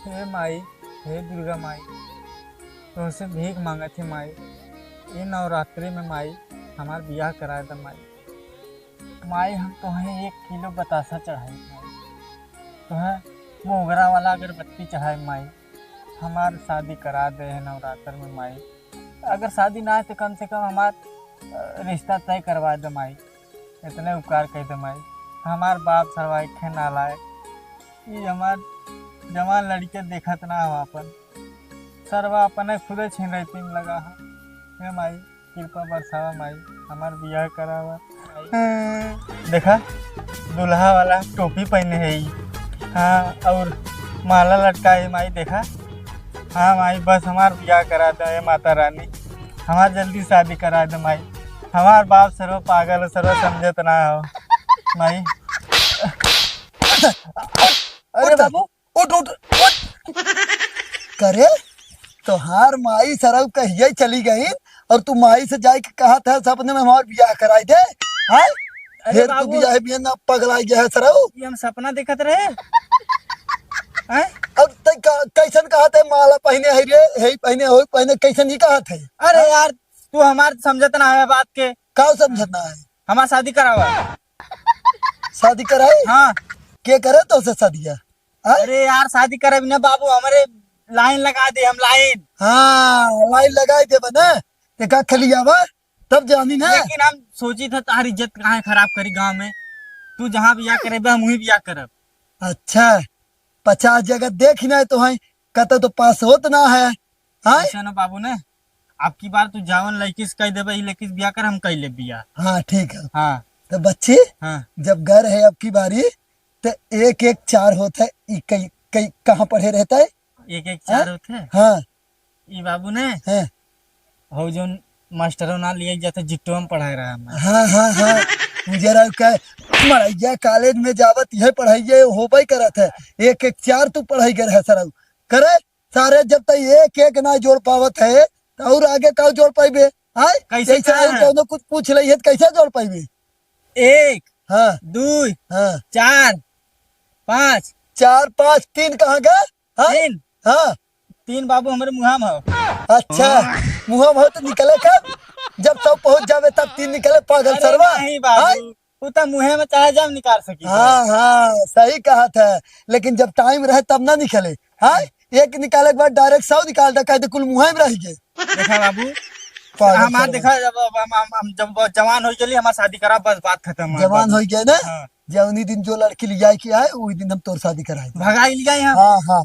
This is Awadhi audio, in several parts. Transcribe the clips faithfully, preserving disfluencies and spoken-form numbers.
हे माई, हे दुर्गा माई, तोहसे भीख मांगत ही माई, ए नवरात्रि में माई, हमार बियाह कराए द माई। माई, हम तोहे एक किलो बतासा चढ़ाई माई, तोहे मोगरा वाला अगरबत्ती चढ़ाई माई, हमार शादी करा दे है नवरात्र में माई। अगर शादी ना है तो कम से कम हमार, अ, रिश्ता तय करवा दे माई। इतने उपकार कह दे माई। हमार बाप सरवा एक है नालायक, ई हमार जवान लड़के देखत ना हो अपन, सरवा अपने खुदे छिनरैती में लगा है। हे माई, कृपा बरसावा माई, हमार बियाह करावा। देखा, दुल्हा वाला टोपी पहने है ई। हाँ, और माला लटका है माई, देखा। हाँ माई, बस हमार बियाह करा दे, हे माता रानी, हमार जल्दी शादी करा दे माई। हमार बाप सरवा पागल है, सरवा समझत ना हो माई। अरे उठ, बाबू। उठ, उठ, उठ। करे, तोहार माई सरऊ कहिए चली गई और तू माई से जाए के कहत है सपने में हमार बियाह कराई दे, हैं? अरे फिर तू बाबू। बियाह बियाह ना पगलाई गया है सरऊ। ये हम सपना देखत रहे। हैं? अब तै का, कैसन कहत है माला पहने है रे, है पहने हो, पहने कैसन ही कहत है? अरे यार, तू हमार समझत ना है बात के। का समझत ना है? हमार शादी करावा। शादी कराई? हाँ। के करे तो से शादिया? हाँ? अरे यार, शादी करे बिना बाबू, हमारे लाइन लगा दे, हम लाइन। हाँ, लाइन लगाई देबा ना, ते का खलियावा, तब जानी ना। लेकिन हम सोची था, तार इज्जत काहे खराब करी गांव में, तू जहाँ बियाह करेबे, हम वहीं बियाह करब। अच्छा, पचास जगह देख ही ना तो है, कत तो पास होत ना है, हाँ? ऐसा ना बाबू ने, अब की बार तू जावन लड़की से कह देबे, ई लड़की से बियाह कर, हम कह ले बियाह। हाँ, ठीक है। हाँ। तो बच्ची, हाँ। जब घर है अब की बारी, तो एक एक चार होत है, ई कई, कई, कहाँ पढ़े रहता है? एक एक चार हाँ? होत है? हाँ। ई बाबू ने? हाँ। हो जौन मास्टरों ना लिए जाते, जिट्टो में पढ़ाए रहा हमें। हाँ, हाँ, हाँ। मुझे रहा का मरैया कॉलेज में जावत यह पढ़ाइए होबे करत है। एक एक चार तू पढ़ाई कर है सरऊ। करे? सारे जब तक एक एक ना जोड़ पावत है, तो और आगे का जोड़ पाइबे? आय? कैसे जैसे चार और है? कौनो कुछ पूछ लई है, तो कैसे जोड़ पाइबे? एक, हाँ। दुई, हाँ। चार, पाँच। चार, पाँच, तीन कहाँ गए? हाँ? तीन। हाँ। तीन बाबू हमारे मुँहा में हो। अच्छा, मुँहा में हो तो निकले कब? जब सब पहुँच जावे तब तीन निकले, पागल अरे सरवा। नहीं बाबू। हाँ? उ त मुँहे में चाहे जब निकाल सकी। हाँ, हाँ, सही कहत है, लेकिन जब टाइम रहे तब ना निकले। हाँ, एक निकाले के बाद डायरेक्ट सौ निकाल दे, कह दे कुल मुँहे में रह गए। देखा बाबू, पागल हमार सरवा। देखा, जब अब हम, हम, हम जब जवान हो गेली, हमार शादी करा, बस बात खत्म है जवान बाबू। हो गए ना, हाँ। जौनी दिन जो लड़की लिया के आए, वही दिन हम तोर शादी कराए। भगाई लिया यहाँ। हाँ, हाँ।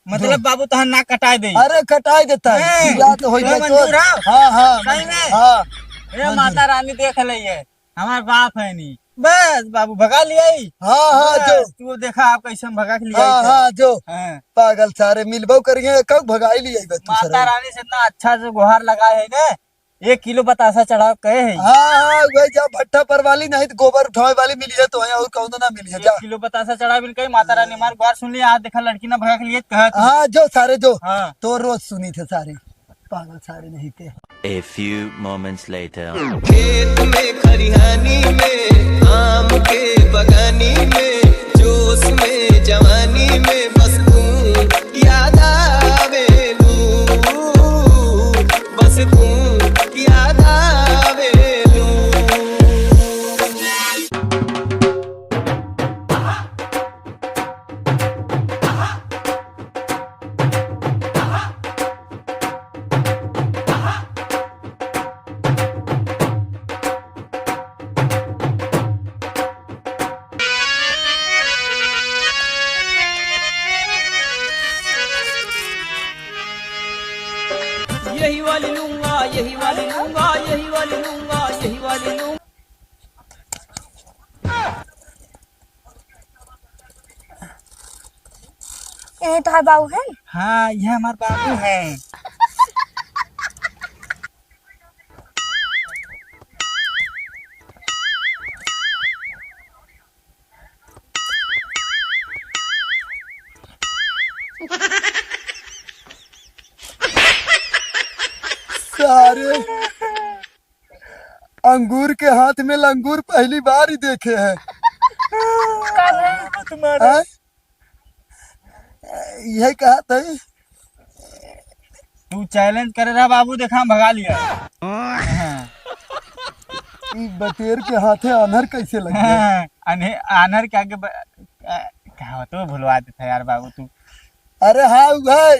मतलब जो बाबू तोहार नाक कटाए दे। अरे कटाए देता है। हैं? या तो हो तो जाए मंजूर तो। है? हाँ, हाँ, सही में? हाँ। ए मंजूर। माता रानी देख ले ये। हमार बाप है नी। बस बाबू भगा लिया ही। हाँ, हाँ, बस, जो। तू देखा आप कैसे हम भगा के लिया हाँ, ही। हाँ, जो। हाँ। पागल सारे मिलबो करिए, कब भगाई लिया ही बस तू माता सारे। रानी से इतना अच्छा से गुहार लगाए है ने, एक किलो बतासा चढ़ाव कहे है। हाँ, हाँ, वही जा भट्ठा पर वाली नहीं तो गोबर उठावे वाली मिली है तो है और कौनो ना मिली है, एक जा। किलो बतासा चढ़ाव बिन कहे, माता रानी हमार गुहार सुन लिया, आज देखा लड़की ना भगा के लिए कहा तू। हाँ, जो सारे जो। हाँ। तो रोज सुनी थे सारे। पागल सारे नहीं थे। A few moments later. खेत में खरिहानी में, आम के बगानी में, जोश में जवानी में, बस तू याद आवेलू, बस तू याद आवेलू। यही वाली लूंगा, यही वाली लूंगा, यही वाली लूंगा, यही वाली लूंगा। ये तोहार बाबू है? हाँ, ये हमार बाबू है। सारे अंगूर के हाथ में लंगूर पहली बार ही देखे हैं। का रे? तुम्हारा हाँ? यही कहत है। तू challenge करे रहा बाबू, देखा हम भगा लिया। हाँ। ई बटेर के हाथे आन्हर कैसे लग गए? हाँ, आन्हे-, आन्हर के आगे ब-, आ, कहावत तो भुलवा देता यार बाबू तू। अरे हाँ, उ है,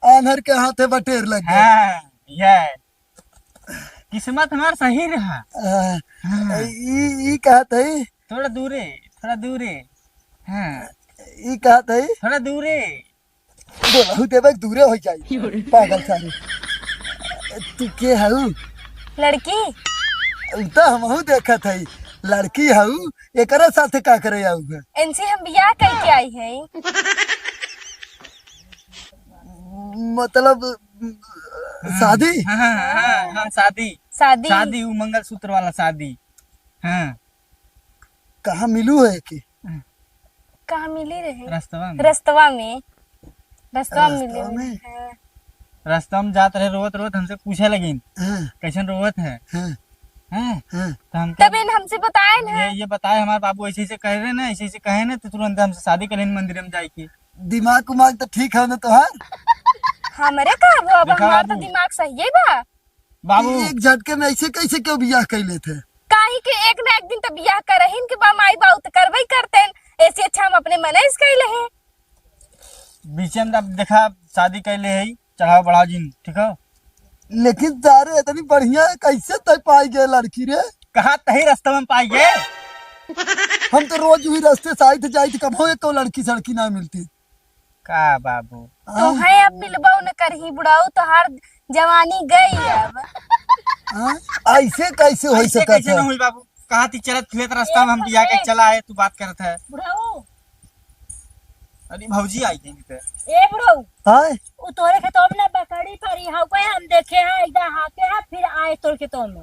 आन्हर के हाथे बटेर लग गए। हाँ, यह है। किस्मत हमार सही रहा। हाँ। हाँ। ई, ई कहत है। थोड़ा दूरे, थोड़ा दूरे। हाँ। ई कहत है। थोड़ा दूरे। बोलहु देबे के दूरे हो जाई। पागल सारे। तू के हऊ? लड़की। उ तो हमहू देखत हई। लड़की हऊ, एकरा साथे का करे आऊ है? इनसे हम बियाह करके आई है। मतलब, शादी? हाँ, हाँ, हाँ, हाँ, शादी। शादी। शादी, उ मंगलसूत्र वाला शादी। हाँ। कहाँ मिलू है कि? कहाँ मिली रहे? रस्तवा में। रस्तवा में। रस्तवा में मिली रहे। हाँ। रस्तवा में जात रहे, रोवत रोवत हमसे पूछे लगिन, हाँ। कैसन रोवत है? हाँ। हाँ। हाँ। तो हम तब इन हमसे बताए ना। ये, ये बताए, हमारे बाबू ऐसे ऐसे कह रहे ना, ऐसे ऐसे कहे ना, तो तुरंत हमसे शादी कर लेन मंदिर में जाए के। दिमाग उमाग तो ठीक है ना तोहार? हमरे का अब, अब देखा हमार तो बाबू। दिमाग सही है बा। बाबू। एक झटके में ऐसे कैसे क्यों बियाह कर लेते? काहे के एक ना एक दिन तो बियाह करहिन के बा, माई बाबू तो करबे करतेन, ऐसे अच्छा हम अपने मनइस कैले हैं। बीचे में अब देखा शादी कैले है, चढ़ाव बढ़ाव जिन, ठीक हो? लेकिन तारे इतनी बढ़िया है, कैसे तय पाई गए लड़की रे? कहा तही रास्ता में पाई गए। हम तो रोज वही रास्ते से आइत जाइत, कभो एक लड़की सड़की ना मिलती। का बाबू? हाँ। तोहे अब मिलबो न करही बुढ़ऊ, तोहार जवानी गई अब। हाँ? ऐसे कैसे हो ऐसे सकत कैसे है? न होई बाबू? कहा थी चलत फिरत रास्ता में हम बिया के चला है, तू बात करत है। बुढ़ऊ। अरे भौजी आई गई तो। ए बुढ़ऊ। हाँ? उ तोरे खेतों में ना बकरी फरी हौ, कोई हम देखे हैं, एकदम हाके हैं, फिर आए तोरे खेतों में।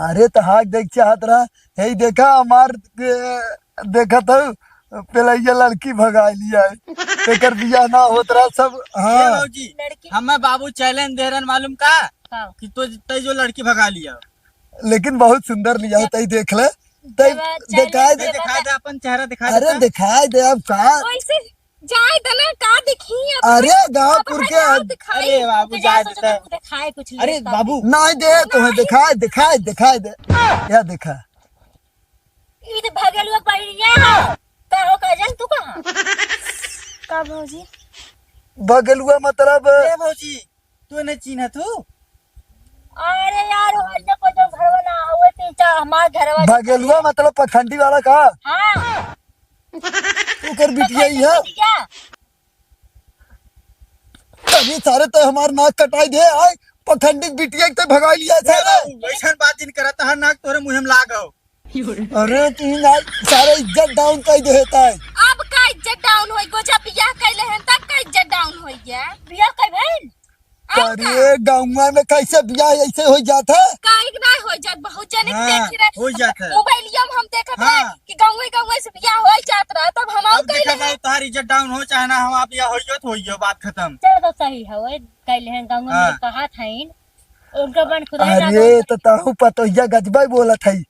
अरे तो हाक देख चाहत रहा, हे देखा हमार, ए, देखत हऊ, पेलैया लड़की भगाई लिया है। एकर बियाह ना होत रहा सब। ए हाँ। भौजी, लड़की। हमें बाबू challenge दे रहन मालूम का? का? कि तो तै जो लड़की भगा लिया। लेकिन बहुत सुंदर लिया है, तै देख ले। तै जब challenge दिखाई दे। दे। दिखाई दे, अपन चेहरा दिखाई दे अरे तो। दिखाई दे अब का? वैसे जाए दे ना, का दिखी अब? अरे गाँवपुर अब के है, का दिखाई? अरे बाबू, तो जा जाए सोचो देता। तो दिखाए कुछ अरे लेता। बाबू। नहीं दे, तुम्हें नहीं। दिखाए, दिखाए, दिखाए दे। क्या देखा? ई तो भगेलुआ बहिनिया है। का हो काजल, तू कहाँ? का भौजी? भगेलुआ मतलब ए भौजी, तू नहीं चिन्ह तू? अरे यार, वो हल्ले को जो घरवा ना हुए, तीन चार हमार घरवा भगेलुआ मतलब पखंडी वाला का? हाँ। ओकर बिटिया ही है। बिटिया। तभी सारे तो हमार नाक कटाई दे, आए पखंडी बिटिया के तो भगाई लिया ए सारे। बाबू, वैसन बात जिन करत, हर नाक तोरे मुँह में लाग हो। अरे तीन आज सारे इज्जत down कर देता है। अब का इज्जत down होई? गोजा बियाह कैले हैं तब का इज्जत down होई है? बियाह कर बहन? अब का? अरे गाँव में कैसे बियाह ऐसे हो जाता है? काहे के ना हो जात? बहुत जने के हाँ, देख रहे। हो जाता है। मोबाइलिया में हम देखत हाँ। रहे कि गाँवे गाँवे से बियाह हो जात रहा, तब हम अब कैले देखा हैं। भाई, तोहार इज्जत down हो चाहे ना, हम आप बियाह होइयो तो होइयो, बात खत्म। चलो तो सही है, वो कैले हैं गाँव में हाँ। कहा था इन, उनका मन खुद ही ना अरे तो ताहू पतोहिया गजबा ही बोलत है।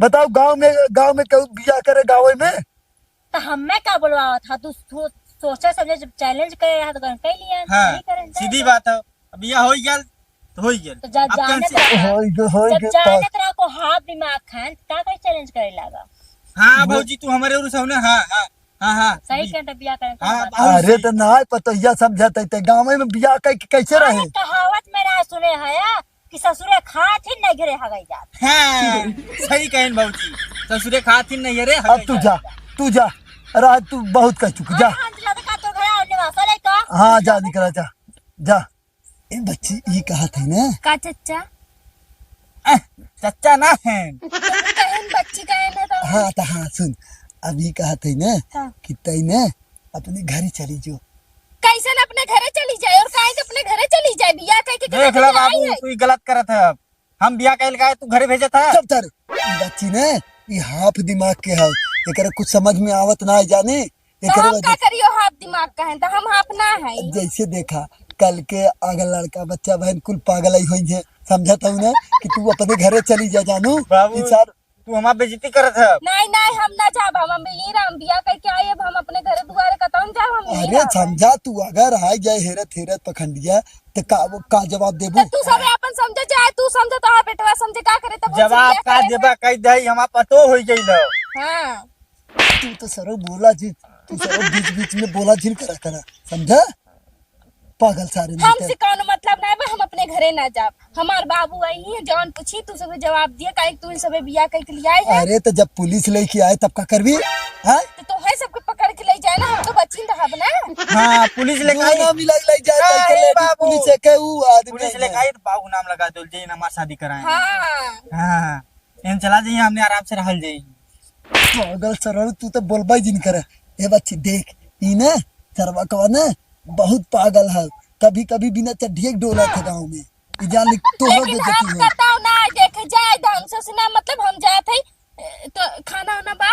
बताओ, गाँव में, गाँव में केहू बियाह करे गाँव में? तो हमें का बोलवावत हा? तू सो-, सोचा समझे, जब challenge करे रहा तो कह लिया, हाँ, नहीं करे, सीधी बात है। अब यह हो गया तो हो गया। तो जा-, अब जानत cancel। रहा, होई गो, होई जब गो, जानत बस। रहा को हाफ दिमाग खान, का कोई challenge करे लागा? हाँ, वो भौजी, तू हमारे और सामने, हाँ, हाँ, हाँ, हाँ, सही जी। कहता बियाह करे तो हाँ, बात। बहुत अरे सही। तो ना पतोहिया समझत है, ते गाँव में बियाह कह के कैसे अरे रहे? कहावत में ना सुने है, कि ससुरे खात ही नैहरे हगई जात। हाँ, सही कहेन भौजी, ससुरे खात ही नैहरे अब हगई तू जात। जा, तू जा। अरे आज तू बहुत कह चुकी, जा। हाँ, हाँ, जा, का तो घर आने वाला है का? हाँ, जा निकला, जा, जा। ए बच्ची, ई कहत है ना? का चच्चा? अह, चच्चा ना है। तो कहन बच्ची कहन है तो। हाँ, तो हाँ, सुन, अब ई कहत है ना हाँ। कि तई ना अपने घरे चली जो। कैसन अपने घरे चली जाए और काहे के अपने घरे चली जाए? बियाह कह के देख ले बाबू, तू ही गलत करत है। अब हम बियाह कह के तू घरे भेजत है। चुप कर। ई बच्ची ने, ई हाफ दिमाग के है, एकरे कुछ समझ में आवत ना है जाने। तो एकरे हम वजह का से करियो हाफ दिमाग का है, तो हम हाफ ना है। जैसे देखा, कल के अगर लड़का बच्चा बहन कुल पागल ही होई है, समझत हूँ ना कि तू अपने घरे चली जा जानू। बाबू, ई सार तू हमार बेइज्जती करत है। नहीं, नहीं, हम ना जाब, हम, हम यहीं रहब, बियाह कइके आई, अब हम अपने घरे दुआरे कतहूँ जाब, हम यहीं अरे रहब। समझा, तू अगर आ जाए हेरत हेरत पखंडिया, तो का, वो का जवाब देबू? तो तू सबे अपन समझे, चाहे तू समझे, तोहार बेटवा समझे, का करे तब हम जवाब बियाह का करे देबा, कह दे, हमार पतो हो गइल है। हाँ। तू तो सरो बोला जिन, तू सरो बीच बीच में बोला जिन करा करा, समझा? पागल सारे हमसे मिलते। कौनो मतलब ना बा, हम अपने घरे ना जाब। हमार बाबू आई हैं, जौन पूछी तू सबे जवाब दिया, काहे कि तू इन सबे बियाह कइके ले आई है। अरे तो जब पुलिस लेके आए तब का करबी? हाँ? तो तोहे सबके पकड़ के ले जाए ना, हम तो बचिन रहब ना। हाँ, पुलिस लेके आई। दोनों मिला के ले जाए, अरे कइके लेके बाबू। पुलिस है के ऊ आदमी पुलिस है लेके के। आई तो बाबू नाम लगा दो, जे हमार शादी कराए। हाँ। हाँ, हाँ। एन चला जाइए, हमने आराम से रहल जाई। पागल सरल, तू तो बोलबा ही जिन करे। ए बच्ची देख, ई ने सरवा कवा ने बहुत पागल है, कभी कभी बिना चड्ढिए के डोला थे गाँव में। ई जान ले तोहरा लेकिन बेइज्जती हम हो। कतौ ना देखे जाए ढंग से, से ना, मतलब हम जात है, ए, तो खाना वाना बा?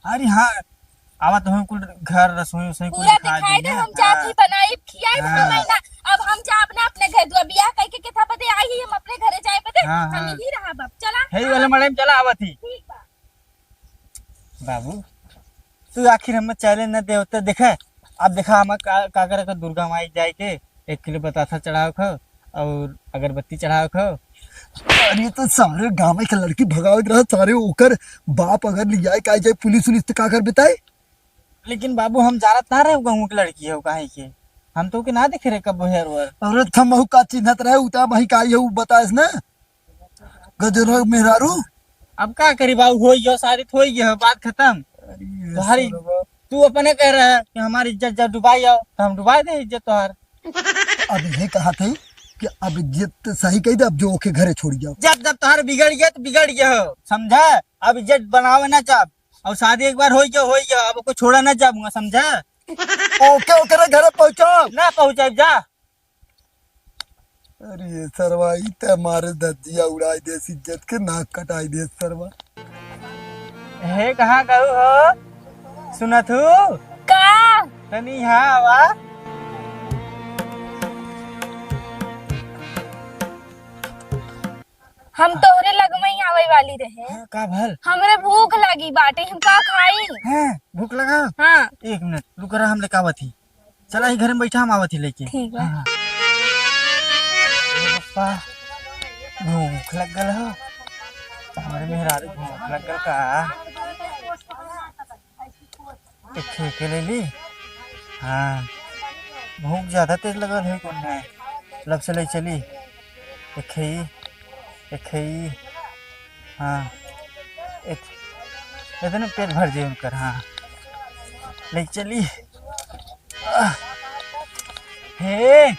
अरे हाँ, आवा तो हम कुल घर रसोई उसोई कुल पूरा दिखाई दिखाई दे, दे, हम जात हाँ। ही बनाई खियाई हाँ। बनाई ना। अब हम जाब ना अपने घर दुआ बियाह कइके केथा बदे आई ही, हम अपने घरे जाए बदे, हाँ, हम हाँ। यही रहब अब। चला। हे वाला मैडम चला आवत ही। ठीक बा। बाबू, तू आखिर हमें चैलेंज न दे होते, देखे, अब देखा हम का, का करे के दुर्गा माई जाए के एक किलो बतासा चढ़ावे खो और अगरबत्ती चढ़ावे खो। अरे तो सारे गाँव के लड़की भगावे के रहा, सारे ओकर बाप अगर ले जाए का जाए पुलिस उलिस तो का कर बताए? लेकिन बाबू हम जानत ना रहे गाँव के लड़की है काहे के, हम तो के ना देखे रहे कब हेर वर। अरे थमहू का चिन्हत रहे उता भाई का ये बताएस ना। गजरा मेहरारू। अब का करी बाबू, होई गयो, शादी तो होई गयो, बात खत्म। अरे तोहारी, सरवा। तू अपने कह रहा है कि हमारी इज्जत जब डुबाई आओ, तो हम डुबाई दे इज्जत तोहार। अब ये कहा थे कि अब इज्जत सही कही दे, अब जो ओके घरे छोड़ जाओ। जब, जब तोहार बिगड़ गया, तो बिगड़ गया हो, समझा? अब इज्जत बनावे ना जाब, और शादी एक बार होई गयो, होई गयो, अब ओको छोड़ा ना जाबूंगा, समझा? ओके, ओकरे घरे पहुँचाओ। ना पहुँचाई, जा। अरे सरवा, ई त मारे धज्जिया उड़ाई देस, इज्जत के नाक कटाई देस सरवा। हे, कहाँ गऊ हो? सुनत हू? का? तनी यहाँ आवा। हम तोहरे लगमई आवे वाली रहे। हाँ, का भल? हमरे भूख लागी बाटे, हम का खाई? हैं, भूख लगा? हाँ। एक मिनट, रुक रहा, हम लेके आवत ही। चला, ही घर में बैठा, हम आवत ही लेके। ठीक बा। हाँ, हाँ। अरे पप्पा, भूख लग गल हो। हमरे मेहरारू भूख लग गल का? एक ठे के ले ली। हाँ, भूख ज्यादा तेज लगल है कौन है? लब से ले चली। एक है ई, एक है ई। हाँ, इत-, इतने पेट भर जाए उनकर। हाँ, ले चली। आह, हे,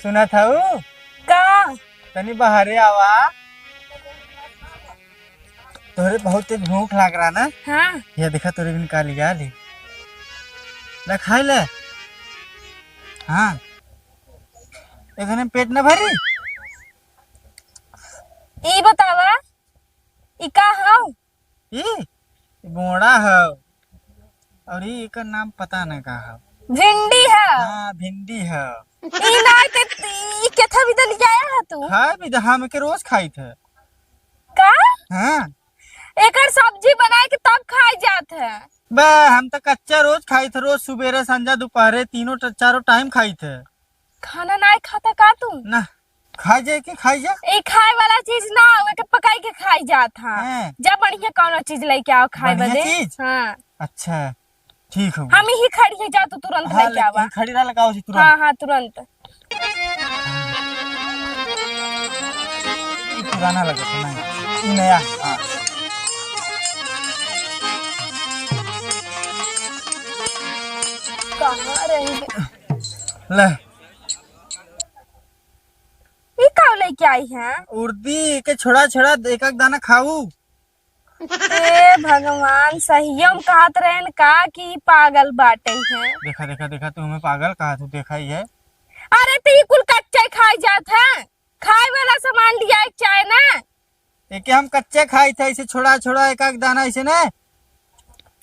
सुनत हऊ? का? तनी बाहरे आवा। तोहरे बहुत तेज भूख लाग रहा ना? हाँ। ये देखा, तोरे बिन का लिया ले। ले, खाई ले। हाँ। इतने पेट न भरी? ई बतावा, ई का हौ? ई? ई बोड़ा हौ। और ई एकर नाम पता न का हौ। भिंडी हौ। हाँ, भिंडी हौ। ई ना के, ई केथा बिदा लियाया है तू? हाँ, बिदा, हम एके रोज खाई थे। का? हाँ। एकर सब्जी बनाए के तब खाए जात है। बे, हम तो कच्चा रोज खाई थे, रोज सुबेरे, संझा, दोपहरे, तीनों ट-, चारों टाइम खाई थे। खाना नाय खाता का तू? ना, खाई जाए के खाई जा। ए, खाए वाला चीज ना, ओके पकाई के खाई जात हा। हैं। जा बढ़िया कौनो चीज लेके आओ खाए बढ़िया बदे। चीज? हाँ। अच्छा, ठीक हो। हम यही खड़ी है, जा तू तुरंत हाँ, लेके आवा। लेकिन खड़ी ना लगाओ जी तुरंत। हाँ, हाँ, तुरंत। ई पुराना लगे तो नहीं, ई नया, हाँ। कहाँ रही? ले। ई का लेके आई है? उर्दी के छोड़ा छोड़ा एक एक दाना खाऊ। ए भगवान, सहियम कहत रहन का कि पागल बाटे हैं? देखा, देखा, देखा, तू हमें पागल कहा, तू देखा ही है। अरे, तो ई कुल कच्चे खाई जात है, खाए वाला सामान लिया एक चाहे ना। एके हम कच्चे खाई थे, ऐसे छोड़ा, छोड़ा, एक, एक दाना ऐसे ना,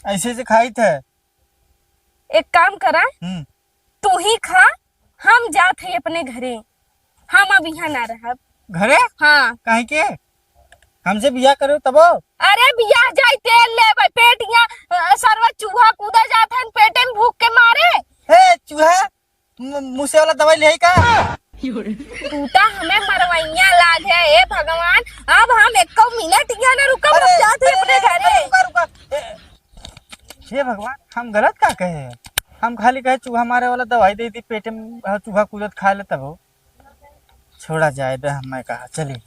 ऐसे, ऐसे खाई थे। एक काम करा, हम्म। तू ही खा, हम जात है अपने घरे, हम अब यहाँ ना रहब। घरे? हाँ। काहे के? हमसे बियाह करो तबो? अरे बियाह जाई तेल लेबे, पेट हियाँ, अ, सरवा चूहा कूदा जात हन पेटे में भूख के मारे। हे चूहा, मु-, मुसे वाला दवाई लेई का? तू तो हमें मरवैया लाग है, हे भगवान, अब हम एको मिनट हियाँ ना रुकब, हम अरे, जात ही अरे, अपने अरे, घरे। रुका, रुका। ए, हे भगवान, हम गलत का कहे हैं? हम खाली कहे चूहा मारे वाला दवाई दे दी पेटे में, हाँ, चूहा कूदत खा ले तब हो। छोड़ा जाए दे, हम मैं कहा, चली।